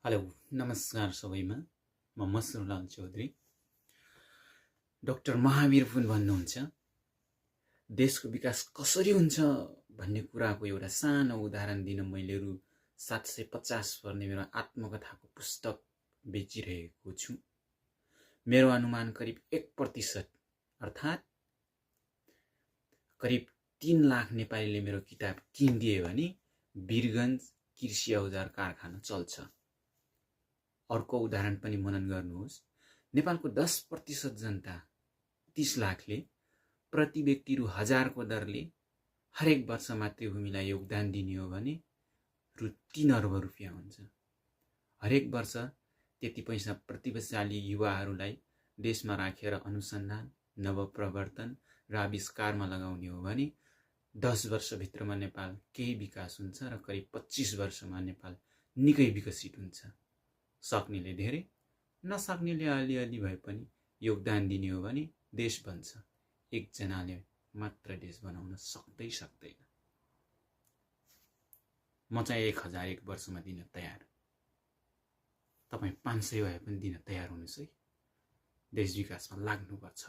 Hello नमस्कार सबैमा म मसरुलाल चौधरी। डाक्टर महावीर पुन भन्नुहुन्छ देशको विकास कसरी हुन्छ भन्ने कुराको एउटा सानो उदाहरण दिन मैले रु 750 पर्ने मेरो आत्मकथाको पुस्तक बेचिरहेको छु। मेरो अनुमान करिब 1% अर्थात् करिब 3 लाख नेपालीले मेरो किताब किनिदिए भने वीरगञ्ज कृषि औजार कारखाना चल्छ। अर्को उदाहरण पनि मनन गर्नुहोस्। नेपालको 10% जनता 30 लाखले प्रति व्यक्ति रु 1000 को दरले हरेक वर्ष मातृभूमिलाई योगदान दिने हो भने रु 3 अर्ब रुपियाँ हुन्छ। हरेक वर्ष त्यति पैसा प्रतिभाशाली युवाहरूलाई देशमा राखेर अनुसन्धान, नवप्रवर्तन र आविष्कारमा लगाउने हो भने 10 वर्षभित्रमा नेपाल केही विकास हुन्छ र करिब 25 वर्षमा नेपाल निकै विकसित हुन्छ। सक्नेले धेरै, नसक्नेले अलिअलि भए पनि योगदान दिने हो भने देश बन्छ। एकजनाले मात्र देश बनाउन सक्दैन। म चाहिँ 1000 एक वर्षमा दिन तयार। तपाईँ 500 भए पनि दिन तयार हुनुहोस् है। देश विकासमा लाग्नुपर्छ।